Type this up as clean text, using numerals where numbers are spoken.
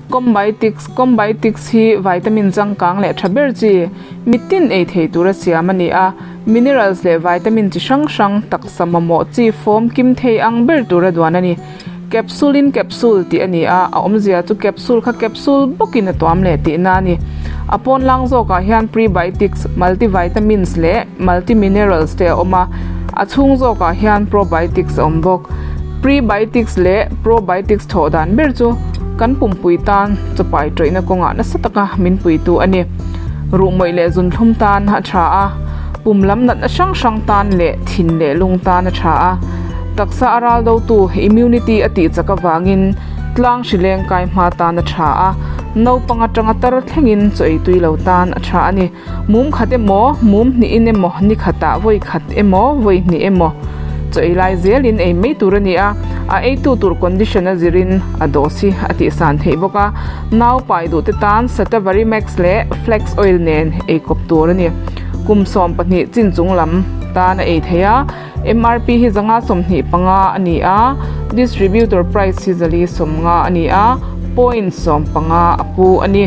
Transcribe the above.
Combiotics, Combiotics hi vitamin changkang leh tha ber chi, mitin ei thei tura siam a ni a, minerals leh vitamin chi hrang hrang taksa mamawh chi fawm kim thei ang ber tura duan a ni. Capsule in capsule tih a ni a, a awmzia chu capsule kha capsule bawkin a tuam leh tihna a ni. A pawn lang zawkah hian prebiotics, multivitamins leh multiminerals te a awm a, a chhung zawkah hian probiotics a awm bawk. Prebiotics leh probiotics thawh dan ber chu kan pumpui tan chawpai tawihna kawngah nasa taka min puitu a ni. Ruhmawih leh zunthlum tan a tha a, pum lam natna hrang hrang tan leh thin leh lung tan a tha a. Taksa a ral dotu immunity a tih chak avangin tlang hrileng kai hma tan a tha a, naupang atanga tar thlengin chaw ei tui lo tan a tha a ni. Mum khat emaw, mum hnihin emaw, ni khatah vawi khat emaw, vawi hnih emaw chaw ei lai zelin ei mai tur a ni a, a eitu tur condition a zirin a dose hi a tihsan theih bawk a. Nau pai duhte tan Satavari Max leh Flax Oil nen ei kawp tur a ni. Kum 12 chin chung lam tan a ei thei a. MRP hi 125 a ni a, distributor price hi 450 a ni a, point 15 a pu a ni.